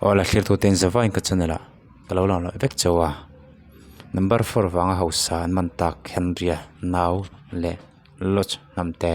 Aw la thlir tute in zavaiin ka channel ah ka lo lang leh vek chauh a number four vanga hausa an man tak Henry-a nau leh lodge hnam te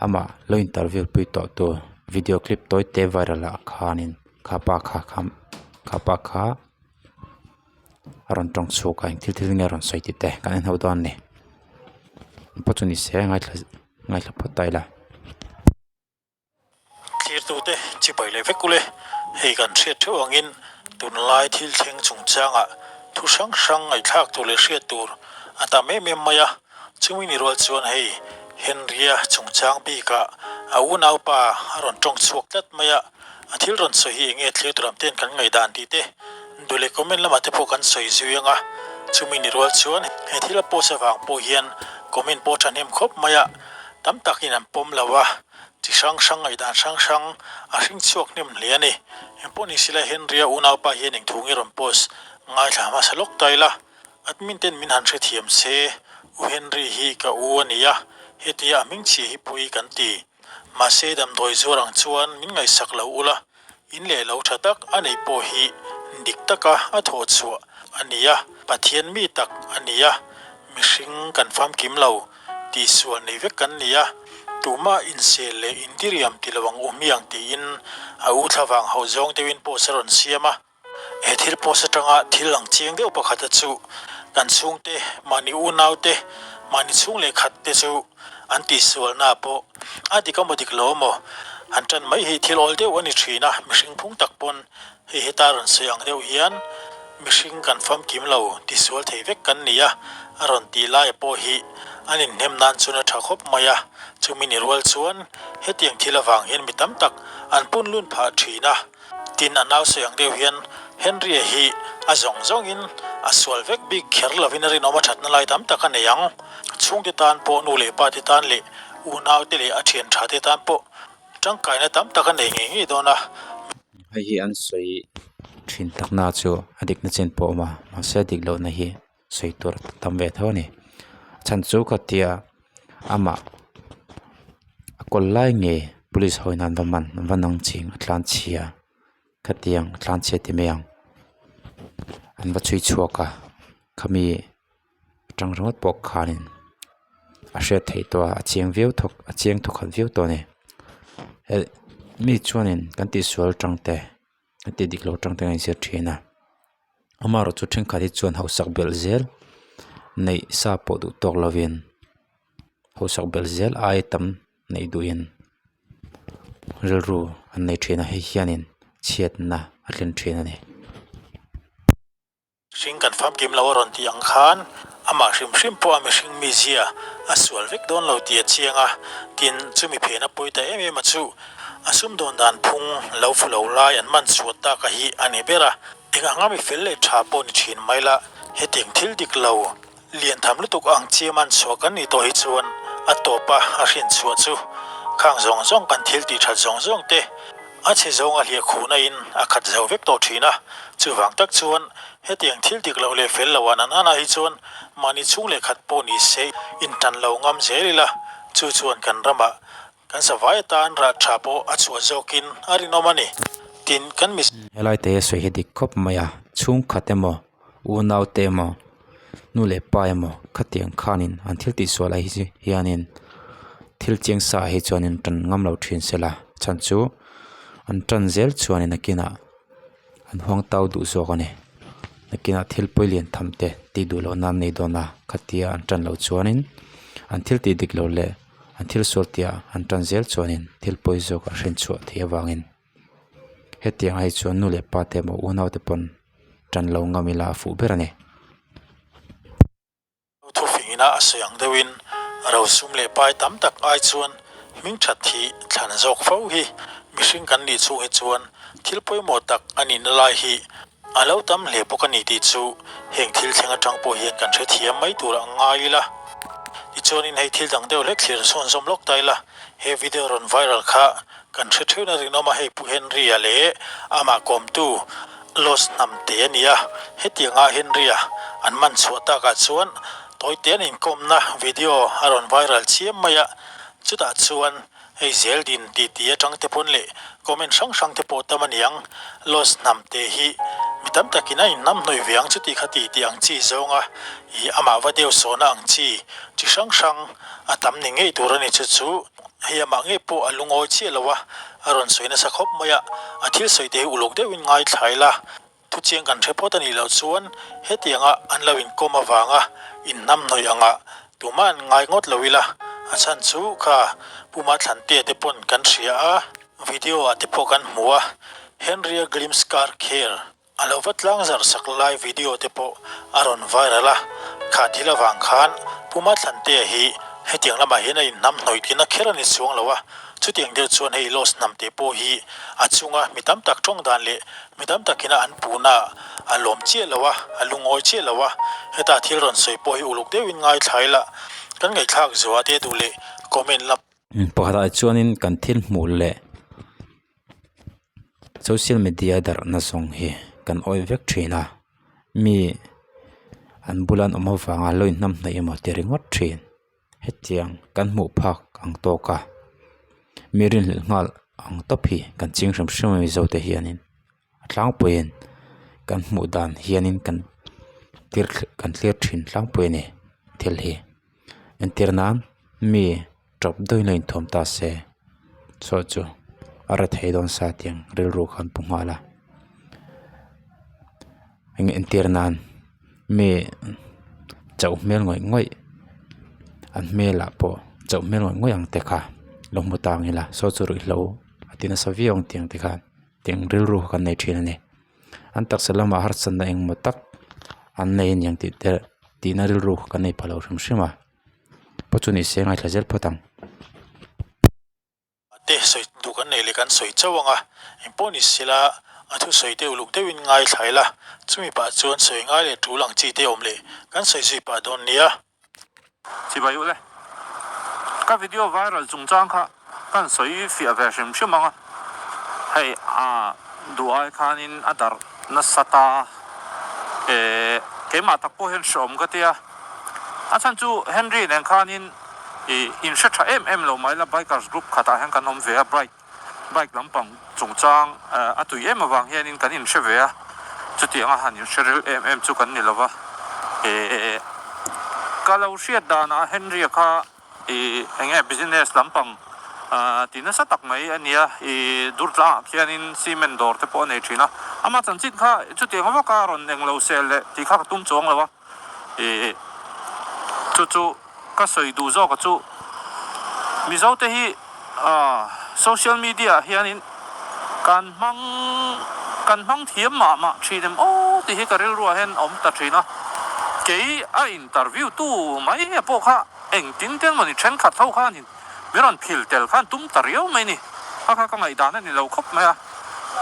amah lo interview pui tawh tu video clip tawi te viral ah khanin khapa kha khapa kha a rawn tawng chhuak a eng thil thil nge a rawn sawi tih te kan en ho dawn a ni pawh chu ni se ngaithla ngaithla phawt ta ila. Thirtute chipai leh vek ule, hei kan hriat theuh angin tunlai thil thleng chungchangah thu hrang hrang ngaihthlak tur leh hriat tur a tam em em mai a, chumi ni rual chuan hei Henry-a chungchang bikah a unaupa a rawn tawng chhuak tlat mai a, a thil rawn sawi hi enge thlir tur ang ten kan ngaihdan tih te duh leh comment lamah te pawh kan sawi zui ang a, chumi ni rual chuan he thil a post avang pawh hian comment pawh a thahnem khawp mai a, tam takin an pawm lo a. Chi hrang hrang ngaihdan hrang hrang a hring chhuak hnem hle a ni. Engpawh ni sila Henry-a unaupa hian eng thu nge rawn post ngaithla hmasa lawk ta ila. Admin ten min han hrethiam se, U Henry hi ka u a ni a, hetia a hming chhia hi pawi kan ti. Mahse damdawi zuar ang chuan min ngaihsak lo ula, In leh lo tha tak a neih pawh hi dik taka a thawh chhuah a ni a, Pathian mi tak a ni a, mihring kan famkim lo, tihsual nei vek kan ni a, tumah insel leh indiriam ti lo ang u hmiang tiin a u thlavang hauh zawng deuhin post a rawn siam a. He thil post atanga thil ang chiang deuh pakhata chu kan chhungte, mahni unaute, mahni chhung leh khat te chu an tihsualna pawh a dik amaw dik lo amaw han tan mai hi thil awl deuh a ni thin a, mihring phung tak pawn hei heta rawn sawi ang deuh hian mihring kan famkim lo tisual thei vek kan ni a, a rawn tih laia pawh hi an inhnem nan chuan a tha khawp mai a, chumi ni rual chuan hetiang thil avang hian mi tam tak an punlun phah thin a. Tin, a nau sawi ang deuh hian Henry-a hi a zawng zawngin a sual vek bik kher lovin a rinawm a thatna lai tam tak a nei ang. Chhungte tan pawh, nu leh pa te tan leh unaute leh a thian tha te tan pawh tangkaina tam tak a nei ngei ngei dawn a. Hei hi an sawi thin takna chu a dikna chen pawh a awm a, mahse a dik lohna hi sawi tur tam ve tho a ni. A chhan chu khatia amah a kawl lai nge police ho in an va man an va nang ching a tlan chhia khatiang a tlan chhia ti mai ang an va chhui chhuak a khami atang ringawt pawh khanin a hriat theih tawh a a chiang viau thawk a chiang thawkhat viau tawh a ni eh mi chuanin kan tihsual tang te a tih dik loh atang te a inzir thin a amaherawh chu thenkhat hi chuan hausak belh zel neih sa pawh duh tawk lovin hausak belh zel ai tam neih duhin rilru an nei thin a hei hianin chhiatna a thlen thin a ni. Hring kan famkim lo a rawn tih ang khan amah hrim hrim pawh a mihring mizia a sual vek dawn lo tih a chiang a, tin chumi phena pawi ta em em a chu a sumdawn dan phung lo fu lo lai an man chhuat tak a hi a ni ber a, eng anga mi fel leh tha pawh ni thin mai la hetiang thil dik lo Lian tham lutuk ang chi man chhuah kan nih tawh hi chuan a tawp a a hrin chhuah chu khang zawng zawng kan thil tih that zawng zawng te a chhe zawng a hliah khuhna in a khat zo vek tawh thin a. Chuvang tak chuan hetiang thil dik loh leh fel loh an an an ah hi chuan mahni chhung leh khat pawh ni se in tan lo ngam zel ila chu chuan kan ramah kan savai atan rah tha pawh a chhuah zawkin a rinawm a ni. Tin kan mi. Helai te sawi hi dik khawp mai a, chhungkhat emaw unau te emaw nu leh pa emaw khatiang khanin an thil tih sual ah hi hianin thil chiang sa ah hi chuanin tan ngam lo thin se la chhan chu an tan zel chuanin nakinah an huang tau duh zawk a ni nakinah thil pawi lian tham te tih duh loh nan nei dawn a khatia an tan loh chuanin an thil tih dik loh leh an thil sual tih ah an tan zel chuanin thil pawi zawk a hrin chhuah theih avangin. Hetiang ai chuan nu leh pa te emaw unau te pawn tan lo ngam ila a fuh ber a ni. Thufingina a sawi ang deuhin rosum leh pai tam tak ai chuan hming that hi thlan zawk fo hi mihring kan nih chhung hi chuan thil pawimawh tak a nihna lai hi a lo tam hle bawk a ni tih chu heng thil thleng atang pawh hian kan hrethiam mai tur ang ngai ila. Tichuanin hei thil dang deuh hlek thlir chhuan zawm lawk ta ila, he video rawn viral kha kan hre theuhna rinawm a hei Pu Henry-a leh amah kawmtu Lost Hnamte a ni a, hetianga Henry-a an man chhuah takah chuan tawite an inkawmna video a rawn viral chiam mai a, chutah chuan. Hei zel din ti ti atang te pawn leh comment hrang hrang te pawh tam a niang. Loss hnam te hi mi tam takin a inhnam hnawih ve ang chuti kha ti tih ang chi zawnga ih amah va deuh sawhna ang chi chi hrang hrang a tam ni ngei tur a ni chu chu hei amah ngei pawh a lungawi chiah lo a, a rawn sawi nasa khawp mai a, a thil sawi te hi uluk deuhin ngaithlai la. Thuchiang kan hre phawt a nih loh chuan hetianga an lo inkawm avanga inhnamhnawih angah tumah an ngai ngawt lo ila, a chhan chu kha Puma Thlantea te pawn kan hria a, video ah te pawh kan hmu a, Henry-a Glimpse Car Care a lo va tlang zarh sak lai video te pawh a rawn viral a, kha thil avang khan Puma Thlantea hi hetiang lamah hian a inhnamhnawih tihna kher a ni chuang lo a, chutiang deuh chuan hei Loss hnamte pawh hi a chunga mi tam tak tawng dan leh Mi tam takin a an puhna a lawm chiah lo a, a lungawi chiah lo a, heta thil rawn sawi pawh hi uluk deuhin ngaithlai la, kan ngaihthlak zuah te duh leh comment lam. Pakhatah chuanin kan thil hmuh leh social media darhna zawng hi kan awih vek thin a, mi an bula an awm avanga lo inhnamhnaih emaw ti ringawt thin. Hetiang kan hmuh phak ang tawk a, mi rinhlelh nghal ang tawp hi kan ching hrim hrim a Mizo te hianin a tlangpuiin kan hmuh dan hianin kan tir kan thlir thin tlangpui a ni thil hi. Entir nan mi tawp deuhin lo inthuam ta se saw chu a ra thei dawn sa tiang rilru kha an pu nghal a, eng entir nan. Mi chauh hmel ngawih ngawih an hmelah pawh chauh hmel ngawih ngawih ang te kha lo hmu ta ang ila saw chu ruihhlo a ti nasa viau ang tiang te khan tiang rilru kha kan nei thin a ni an taksa lamah harsatna engemaw tak an nei a niang tih te tihna rilru kha kan nei pha lo hrim hrim a pawh chu ni se ngaithla zel phawt ang. Te sawi duh kan nei leh kan sawi chauh ang a, engpawh ni sela a thusawi te uluk deuhin ngaithla ila, chumi pah chuan sawi ngai leh tul ang chi te awm leh kan sawi zui pah dawn nia. Chibai ule, ka video viral chungchang kha kan sawi fiah ve hrim hrim ang a, hei a duh ai khanin a darh nasa ta e, keimah tak pawh hian hreawm ka tia, a chhan chu Henry nen khanin Ih in hre tha em em lo mai la bikers group khatah hian kan awm ve a bike bike lampang chungchang a tui em avang hianin kan in hre ve a chutiang a han in hre ril em em chu kan ni lova ih ka lo hriat danah Henry-a kha ih eng nge business lampang ti nasa tak mai a nia ih Durtlangah khianin cement dawr te pawh a nei thin a ama chanchin kha chutiang vaka rawn englo sel leh tih kha ka tum chuang lo a. Ih chu chu ka sawi duh zawk a chu Mizo te hi ah social media ah hianin kan hmang kan hmang thiam mah mah thin em aw tih hi ka rilru ah hian a awm ta thin a, kei a interview tu mai a pawh kha engtin te emaw ni thenkhat ho khanin min rawn phil tel khan tum ta riau mai ni, kha kha ka ngaihdan a ni lo khawp mai a,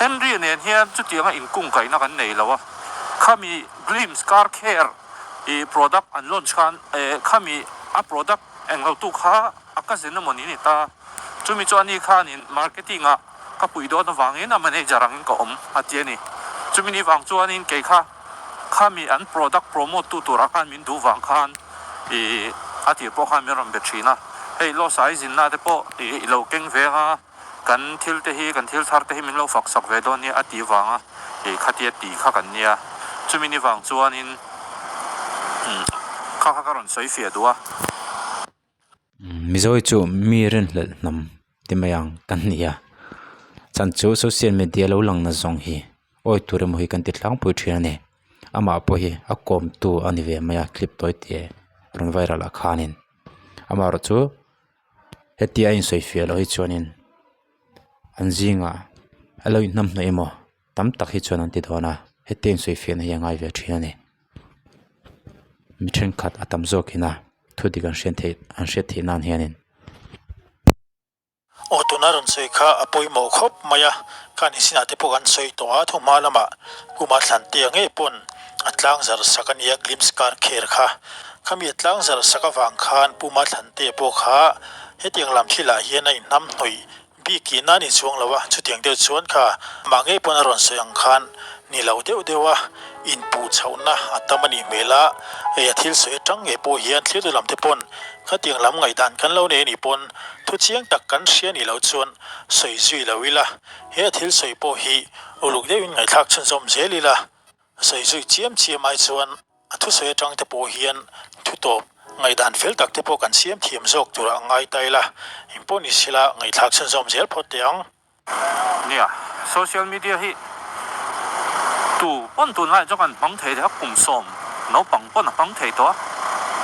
Henry nen hian chutianga inkungkaihna kan nei lo a, khami Glimpse car care i product an launch khan eh khami a product englo tu kha a cousin emaw ni ni ta, chumi chu ani khanin marketing ah ka puih dawn avangin a manager angin ka awm a ti a ni. Chumi ni vang chuanin kei kha khami an product promote tu turah khan min duh vang khan ih a tir pawh khan min rawn be thin a, hei loss ah i zinna te pawh ih i lo keng veng a, kan thil te hi kan thil thar te hi min lo fak sak ve dawn nia a tih vanga ih khatia tih kha kan nia, chumi ni vang chuanin kha kha ka rawn sawi fiah duh a. Mizo hi chu mi rinhlelh hnam ti mai ang kan ni a, chhan chu social media lo lang na zawng hi awi tur emaw hi kan ti tlangpui thin a ni, amah pawh hi a kawmtu a ni ve mai a clip tawi te rawn viral ah khanin amaherawh chu hetia a insawi fiah loh hi chuanin an zingah a lo inhnamhnawih emaw tam tak hi chuan an ti dawn a hetia insawi fiahna hi a ngai ve thin a ni. Mi thenkhat a tam zawkin a thu dik an hriat theih an hriat theih nan hianin. Aw tuna rawn sawi kha a pawimawh khawp mai a, khan i sinah te pawh kan sawi tawh a, thuhma lamah Kuma Thlantea ngei pawn a tlang zarh sak a nia Glimpse car care kha. Khami a tlang zarh sak avang khan Puma Thlantea pawh kha hetiang lam thilah hian a inhnamhnawih Bik in a ni chuang lo a, chutiang deuh chuan kha mah ngei pawn a rawn sawi ang khan ni lo deuh deuh a, inpuh chhohna a tam a nih hmel a, hei a thil sawi atang ngei pawh hian thiltu lam te pawn khatiang lam ngaihdan kan lo nei a nih pawn thu chiang tak kan hria nih loh chuan sawi zui lo ila, he a thil sawi pawh hi uluk deuhin ngaihthlak chhunzawm zel ila, sawi zui chiam chiam ai chuan a thusawi atang te pawh hian thu tawp ngaihdan fel tak te pawh kan siam thiam zawk turah ngai ta ila, engpawh ni sila ngaihthlak chhunzawm zel phawt teh ang. Nia, social media hi tu pawn tunlai chu kan hmang thei leh a, kum 10 naupang pawn a hmang thei tawh a.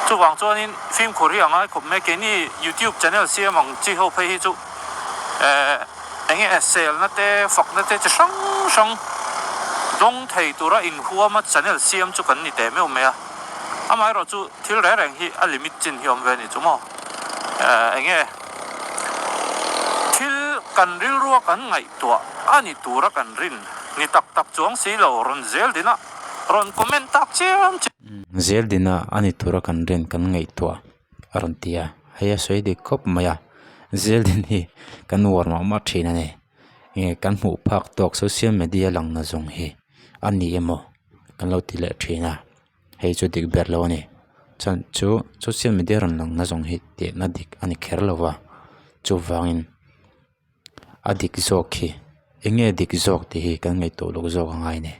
Chuvang chuanin fimkhur hi a ngai khawp mai. Keini YouTube channel siam ang chi ho phei hi chu eh eng nge selna te fakna te chi hrang hrang dawng thei tura inhuama channel siam chu kan ni teh meuh mai a. Amaherawh chu thil reng reng hi a limit chin hi awm ve a ni chu maw. Eng nge thil kan rilrua kan ngaihtuah a ni tura kan rin ni tak tak chuang si lo rawn zel dina rawn comment tak chiam chiam. Zel dina a ni tura kan rin kan ngaihtuah a rawn ti a, hei a sawi dik khawp mai a, zel din hi kan uar mah mah thin a ni, nge kan hmuh phak tawk social media lang na zawng hi a ni emaw kan lo ti leh thin a. Hei chu dik ber lo a ni. Chuan chu social media rawn lang na zawng hi tehna dik a ni kher lo va, chuvangin a dik zawk hi eng nge dik zawk tih hi kan ngaihtuah lawk zawk a ngai a ni.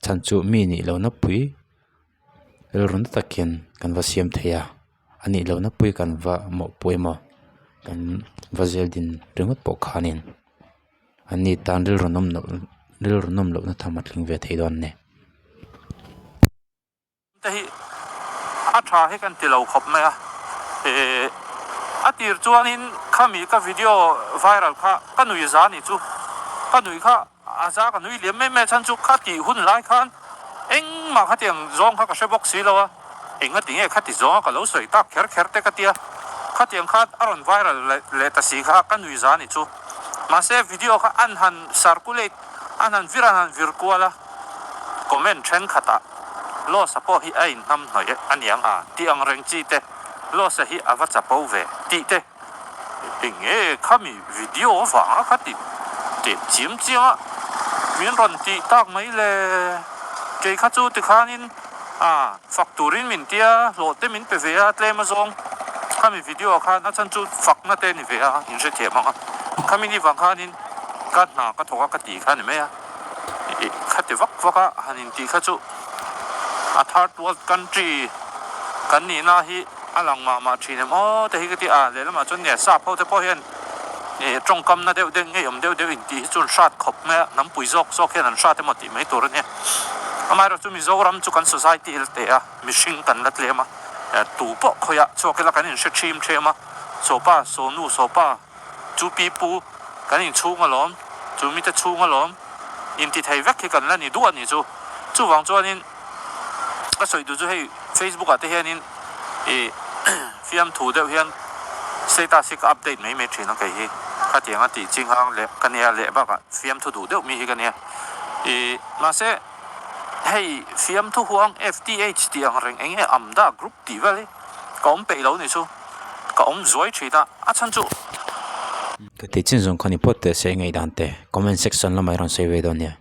Chhan chu mi nih lohna pui rilru na tak hian kan va siam thei a, a nih lohna pui kan va mawhpawh emaw kan va zel din ringawt pawh khanin an ni tan rilru nawm loh rilru nawm lohna tham a tling ve thei dawn a ni. Te hi a tha hi kan ti lo khawp mai a, eh a tir chuanin khami ka video viral kha ka nui za ni chu ka nui kha a za ka nui liam mai mai a chhan chu kha tih hun lai khan engmah khatiang zawng kha ka hre bawk si lo a, enga ti nge khati zawnga ka lo sawi tak kher kher te ka tia khatiang kha a rawn viral leh ta si kha ka nui za ni chu mahse video kha an han circulate an han vir an han vir kual a. Comment thenkhatah Losa pawh hi a inhnam hnawih a niang a tih ang reng chi te, Losa hi a va chapo ve tih te, eng nge khami video vanga kha ti teh chiam chiang a min rawn tih tak mai le, kei kha chu tikhanin a fak turin min tia hlawh te min pe ve a tlem a zawng khami video ah khan a chhan chu fakna te ni ve a inhrethiam ang a, khami ni vang khanin ka hna ka thawk a ka tih kha a ni mai a. Khati vak vak a han intih kha chu a third world country kan nihna hi a lang mah mah thin em aw te hi ka ti a, lehlamah chuan nia sap ho te pawh hian ih tawngkamna deuh deuh ngeiawm deuh deuh intih hi chu an hrat khawp mai a, hnampui zawk zawk hian an hrat emaw tih mai tur a nia. Amaherawhchu chu Mizoram chu kan society la teh a, mihring kan la tlem a, tu pawh khawiah chhuak ila kan inhre ṭhim ṭhem a, sawpa, sawnu, sawpa. Chu pi pu kan inchhung alawm, chu mite chhung alawm, inti thei vek hi kan la ni duh a nih chu. Chuvang chuanin ka sawi duh chu hei Facebook ah te hianin ih fiamthu deuh hian status hi ka update mai mai thin a kei hi. Khatiang a tih chi nghang leh ka nia leh bakah fiamthu duh deuh mi hi ka nia. Ih mahse hei fiamthu huang FTH tih ang reng eng nge Amda group tih vel hi ka awm peih lo nih chu. Ka awm zuai thin a, a chhan chu. Ka tih chin zawng kha ni phawt teh se ngaihdan te comment section lamah i rawn sawi ve dawn nia.